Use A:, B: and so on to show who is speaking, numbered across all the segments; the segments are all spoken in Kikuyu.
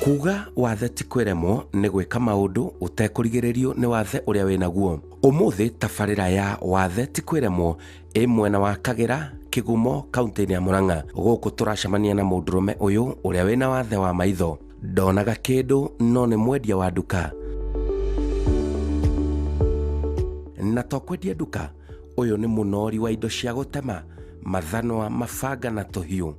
A: Kuga wathe ti kwĩremwo nĩ gwĩka maũndũ ũtekũrigĩrĩrio nĩ wathe ũrĩa wĩ naguo. Ũmũthĩ tabarĩra ya wathe ti kwĩremwo ĩ mwena wa Kagĩra, Kĩgumo, kaunti-inĩ ya Murang'a. Gũkũ tũracemania na mũndũrũme ũyũ ũrĩa wĩna wathe wa maitho. Ndonaga kĩndũ no nĩ mwendia wa nduka. Na to kwendia nduka, ũyũ nĩ mũnori wa indo cia gũtema, mathanwa, mabanga na tũhiũ.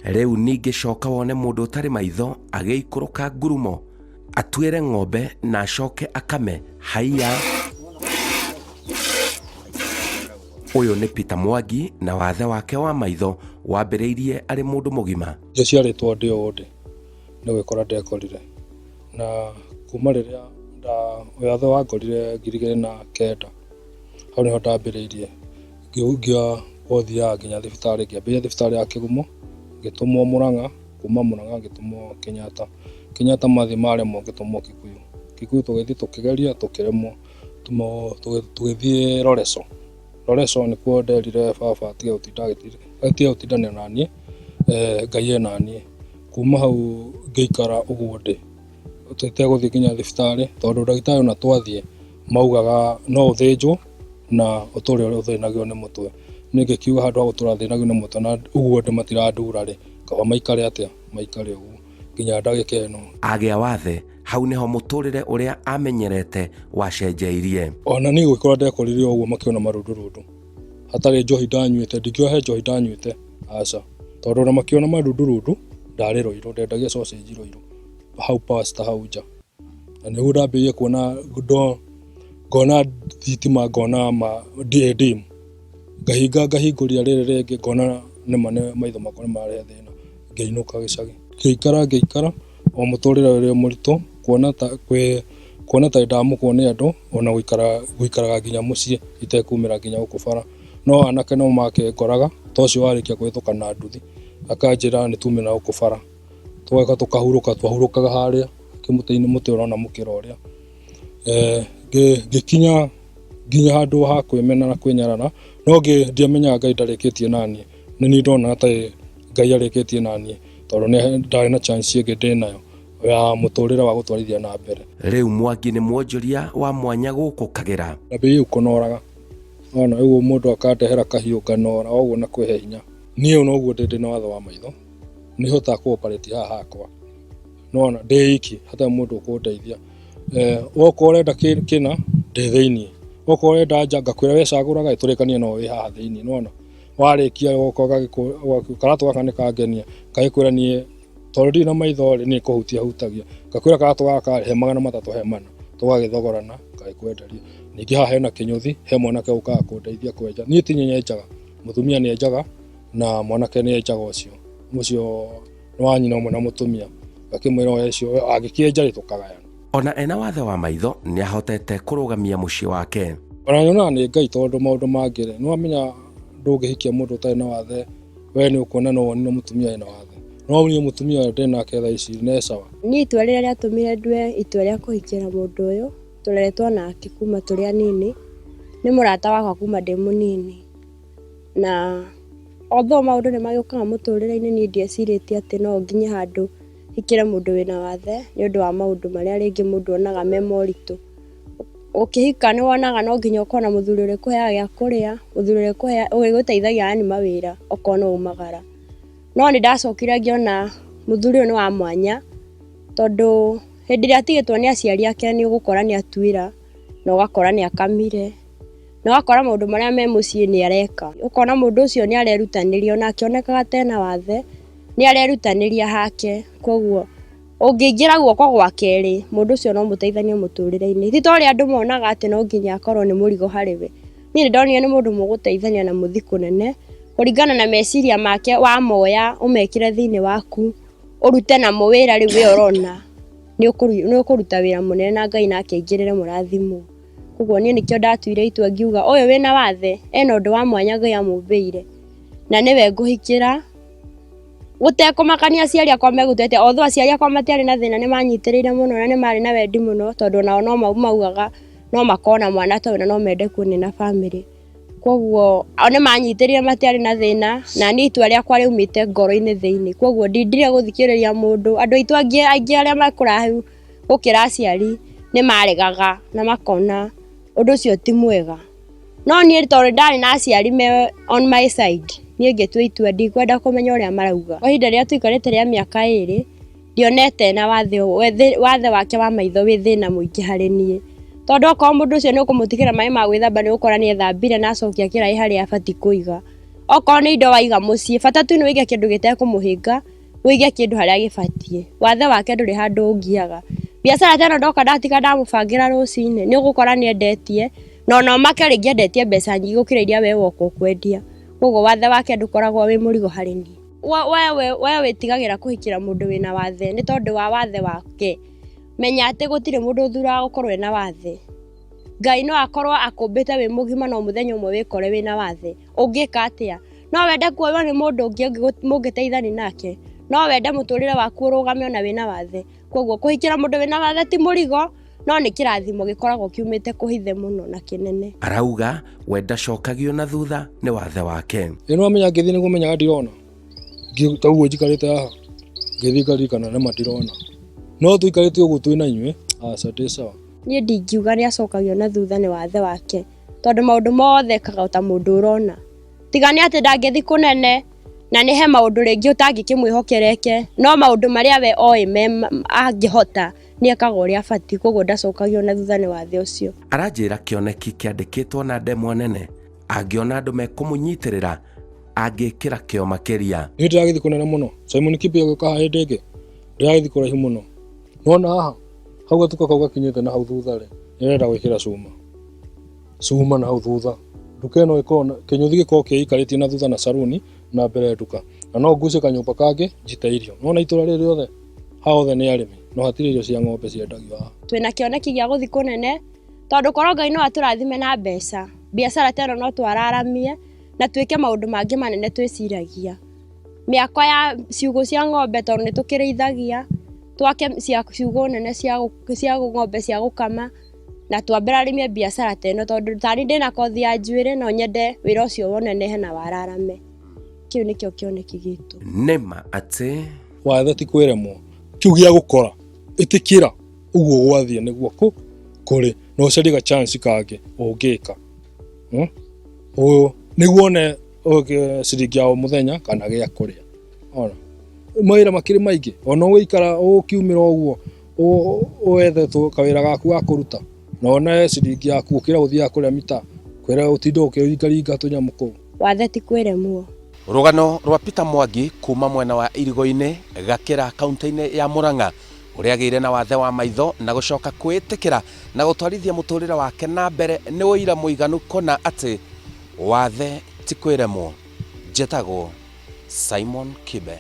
A: Rĩu ningĩ coka wone mũndũ ũtarĩ maitho agĩikũrũka ngurumo, atuĩre ng'ombe na acoke akame haiya. Ũyũ nĩ Peter Mwangi na wathe wake wa maitho wambĩrĩirie arĩ mũndũ mũgima.
B: Njiarĩtwo ndĩ o ũndĩ nĩ gwĩkora ndekorire na kuma rĩrĩa wathe wangorire 2009 hau nĩho ndambĩrĩirie ngĩũngia gũthiaga nginya thibitarĩ, ngĩambĩrĩria thibitarĩ ya Kĩgumo, ngĩtũmwo Mũrang'a, kuma Mũrang'a ngĩtũmwo Kenyatta, Kenyatta mathiĩ maremwo ngĩtũmwo Kikuyu, Kikuyu tũgĩthiĩ tũkĩgeria tũkĩremwo, tũgĩthiĩ Loreso, Loreso nĩkuo nderire baba atige gũtindanĩra naniĩ, Ngai e naniĩ. Kuma hau ngĩikara ũguo ndĩ tũtegũthiĩ nginya thibitarĩ tondũ ndagĩtarĩ ona twathiĩ maugaga no ũthĩnjwo na ũtũre ũthĩnagio nĩ mũtwe. Niĩ ngĩkiuga handũ ha gũtũra thĩnagio nĩ mũtwe na ũguo ndĩ matirandura rĩ, kaba maikare atĩa, maikare ũguo nginya ndagĩka ĩno.
A: Agĩa wathe, hau nĩho mũtũrĩre ũrĩa amenyerete wacenjeirie.
B: Ona niĩ gwĩkora ndekorire o ũguo makĩona marundurundu hatarĩ njohi ndanyuĩte, ndingĩohe he njohi ndanyuĩte, aca, tondũ ona makĩona marundurundu ndarĩ Ruiru, ndendagia sausage Ruiru hau Power hau nja. Na nĩguo ndambĩrĩirie kuona ngona thitima ngona dim, ngahinga ngahingũria rĩrĩ rĩngĩ ngona nĩma nĩ maitho makwa nĩ marehe thĩna, ngĩinũka gĩcagi. Ngĩikara ngĩikara o mũtũrĩre ũrĩ mũritũ kuona ta kuona ta ndamũkwo nĩ andũ ona gũikara gũikaraga nginya mũciĩ itekumĩra nginya gũkũ bara. No anake no makĩngoraga ta ũcio warĩkia kũhĩtũka na nduthi akanjĩra nĩ tume na gũkũ bara. Tũgoka tũkahurũka, twahurũkaga harĩa kĩmũtĩ-inĩ mũtĩ ũrona mũkĩra ũrĩa. Ngĩkinya nginya handũ ha kwĩmena na kwĩnyarara no ndiamenyaga Ngai ndarĩkĩtie naniĩ. Nĩ niĩ ndonaga ta Ngai arĩkĩtie naniĩ tondũ ndarĩ na chance ĩngĩ ndĩnayo ya mũtũrĩre wa gũtwarithia na mbere.
A: Rĩu Mwangi nĩ mwonjoria wa mwanya gũkũ Kagĩra.
B: Ndambĩrĩirie kũnoraga ona ũguo mũndũ akandehera kahiũ nganora o ũguo na kwĩhe hinya. Niĩ ona ũguo ndĩ na wathe wa maitho nĩ hotaga kũ operate haha hakwa nĩwona ndĩ iki hatarĩ mũndũ ũkũndeithia. Okorwo ũrenda kĩna ndĩ thĩiniĩ, okorwo ũrenda nja ngakwĩra we cagũraga ĩ tũrĩkanie no wĩ haha thĩiniĩ nĩwona. Warĩkia karatũ gaka nĩ kangenia ngagĩkwĩra niĩ tondũ ndirĩ na maitho rĩ niĩ kũhutia hutagia, ngakwĩra karatũ gaka he 300 he 4 tũgagĩthogorana ngagĩkwenderia. Ningĩ haha hena kĩnyũthi he mwanake ũkaga kũndeithia kwenja, niĩ ti niĩ nyenjaga, mũtumia nĩ enjaga na mwanake nĩ enjaga ũcio, ũcio nĩ wa nyina ũmwe na mũtumia, ngakĩmwĩra oe ũcio angĩkĩenja rĩ tũkagayana.
A: Ona ena wathe wa maitho nĩ ahotete kũrũgamia mũciĩ wake.
B: Ona nyonaga nĩ Ngai tondũ maũndũ mangĩ rĩ, nĩ wamenya ndũngĩhikia mũndũ ũtarĩ na wathe, we nĩ ũkuona no wonire mũtumia ena wathe. No niĩ mũtumia ũyũ ndĩ nake thaa ici nĩ sawa.
C: Niĩ itua rĩrĩa rĩatũmire ndue itua rĩa kũhikĩra mũndũ ũyũ, tũreretwo nake kuma tũrĩ anini, nĩ mũrata wakwa kuma ndĩ mũnini. Na although maũndũ nĩ magĩũkaga mũtũrĩre-inĩ niĩ ndiecirĩtie atĩ no nginye handũ hikĩre mũndũ wĩna wathe nĩ ũndũ wa maũndũ marĩa rĩngĩ mũndũ onaga me moritũ. Ũkĩhika nĩ wonaga no nginya ũkorwo na mũthuri ũrĩkũheaga gĩa kũrĩa, mũthuri ũrĩgũteithagia yani mawĩra okorwo nĩ waumagara. No nĩ ndacokire ngĩona mũthuri ũyũ nĩ wa mwanya tondũ hĩndĩ ĩrĩa atigĩtwo nĩ aciari ake nĩ ũgũkora nĩ atuĩra na ũgakora nĩ akamire na ũgakora maũndũ marĩa me mũciĩ nĩ areka. Ũkona mũndũ ũcio nĩ arerutanĩria ona akĩonekaga ta ena wathe nĩ arerutanĩria hake, koguo ũngĩingĩra guoko gwa kerĩ mũndũ ũcio no mũteithanie mũtũrĩre-inĩ. Ti ta ũrĩa andũ monaga atĩ no nginya akorwo nĩ mũrigo harĩ we. Niĩ nĩ ndonire nĩ mũndũ mũgũteithania na mũthiĩ kũnene kũringana na meciria make wamoya ũmekĩre thĩinĩ waku ũrute namo wĩra rĩu we ũrona nĩ ũkũruta wĩra mũnene na Ngai nake aingĩrĩre mũrathimwo. Koguo niĩ nĩkĩo ndatuire itua ngiuga ũyũ wĩna wathe ena ũndũ wa mwanya Ngai amũmbĩire na nĩwe ngũhikĩra gũtekũmakania aciari akwa megũtua atĩa. Although aciari akwa matiarĩ na thĩna nĩ manyitĩrĩire mũno na nĩ marĩ na wendi mũno tondũ onao no maugaga no makorwo na mwana ta ũyũ na no mende kuona na bamĩrĩ. Koguo o nĩ manyitĩrire, matiarĩ na thĩna na niĩ itua rĩakwa rĩaumĩte ngoro-inĩ thĩinĩ. Koguo ndindire gũthikĩrĩria mũndũ. Andũ aitũ angĩ aingĩ arĩa mekũraihu gũkĩra aciari nĩ maregaga na makona ũndũ ũcio ti mwega, no niĩ tondũ ndarĩ na aciari me on my side, niĩ ngĩtua itua ndikwenda kũmenya ũrĩa marauga. Kwa ihinda rĩrĩa tũikarĩte rĩa mĩaka 2, ndionete na wathe wake wa maitho wĩ thĩna mũingĩ harĩ niĩ, tondũ okorwo mũndũ ũcio nĩ ũkũmũtigĩra maĩ ma gwĩthamba, nĩ ũgũkora nĩ ethambire na acokia kĩraĩ harĩa abatiĩ kũiga. Okorwo nĩ indo waiga mũciĩ, bata tu nĩ wĩige kĩndũ gĩtekũmũhĩnga, wĩige kĩndũ harĩa gĩbatiĩ. Wathe wake ndũrĩ handũ ũngiaga. Biacara ta ĩno ndoka ndatiga ndamũbangĩra rũcinĩ, nĩ ũgũkora nĩ endetie, na ona ũmake rĩngĩ endetie mbeca nyingĩ gũkĩra iria we woka ũkwendia. Koguo wathe wake ndũkoragwo wĩ mũrigo harĩ niĩ. We wĩtigagĩra kũhikĩra mũndũ wĩna wathe nĩ tondũ wa wathe wake. Menya atĩ gũtirĩ mũndũ ũthuraga gũkorwo ena wathe. Ngai no akorwo akũmbĩte wĩ mũgima, no mũthenya ũmwe wĩkore wĩna wathe. Ũngĩka atĩa? No wende kuoywo nĩ mũndũ ũngĩ mũngĩteithania nake? No wende mũtũrĩre waku ũrũgame ona wĩna wathe? Koguo kũhikĩra mũndũ wĩna wathe ti mũrigo, no nĩ kĩrathimo gĩkoragwo kiumĩte kũhithe mũno na kĩnene.
A: Arauga we ndacokagio na thutha nĩ wathe wake.
B: Ĩ no amenya ngĩthiĩ nĩguo menyaga ndirona. Ta ũguo njikarĩte haha ngĩthiĩ ngaririkana nĩma ndirona, no tũikarĩte ũguo twĩna inyuĩ, aca, ndĩ sawa.
C: Niĩ ndingiuga nĩ acokagio na thutha nĩ wathe wake, tondũ maũndũ mothe ekaga o ta mũndũ ũrona. Tiga nĩ atĩ ndangĩthiĩ kũnene na nĩ he maũndũ rĩngĩ ũtangĩkĩmwĩhokera no maũndũ marĩa we oĩ me angĩhota, nĩ ekaga ũrĩa abatiĩ. Koguo ndacokagio na thutha nĩ wathe ũcio.
A: Aranjĩra kĩoneki kĩandĩkĩtwo na ndemwa nene, angĩona andũ mekũmũnyitĩrĩra angĩkĩra kĩo makĩria.
B: Niĩ ndĩragĩthiĩ kũnene mũno. Simon Kibe agĩũka haha hĩndĩ ĩngĩ, ndĩragĩthiĩ kũraihu mũno. Nona haha hau gatuka kau gakinyĩte na hau thutha rĩ, nĩrenda gwĩkĩra cuma cuma na hau thutha. Nduka ĩno ĩkorwo kĩnyũthi gĩkorwo kĩikarĩtie na thutha na saruni na mbere nduka, na no ngucie kanyũmba kangĩ njite irio. Nona itũra rĩrĩ rĩothe haha othe nĩ arĩmi, no hatirĩ irio cia ng'ombe ciendagio haha.
C: Twĩna kĩoneki gĩa gũthiĩ kũnene, tondũ korwo Ngai no atũrathime na mbeca, biacara ta ĩno no twararamie na twĩke maũndũ mangĩ manene twĩciragia. Mĩako ya ciugũ cia ng'ombe, tondũ nĩ tũkĩrĩithagia, twake cia ciugũ nene cia ng'ombe cia gũkama na twambararimie biacara ta ĩno, tondũ tani ndĩna kothi ya njuĩrĩ, no nyende wĩra ũcio wonenehe na wararame. Kĩu nĩkĩo kĩoneki gitũ.
A: Nĩma atĩ
B: wathe ti kwĩremwo, kĩu gĩa gũkora ĩtĩkĩra ũguo gwathiĩ nĩguo kũrĩ na ũcarie ga chance kangĩ ũngĩka, nĩguo one ciringi ya o mũthenya kana gĩa kũrĩa. Ona mawĩra makĩrĩ maingĩ, ona ũgũikara ũkiumĩra ũguo wethe kawĩra gaku ga kũruta na one ciringi yaku ũkĩra gũthiaga kũrĩa mita kwĩra ũtinde ũkĩringaringa tũnyamũ kũu.
C: Wathe ti kwĩremwo.
A: Rũgano rwa Peter Mwangi kuma mwena wa Irigo-inĩ Gakĩra kaunti-inĩ ya Murang'a, ũrĩa agĩire na wathe wa maitho na gũcoka kwĩĩtĩkĩra na gũtwarithia mũtũrĩre wake na mbere, nĩ ũira mũiganu kũna atĩ wathe ti kwĩremwo. Njĩtagwo Simon Kibe.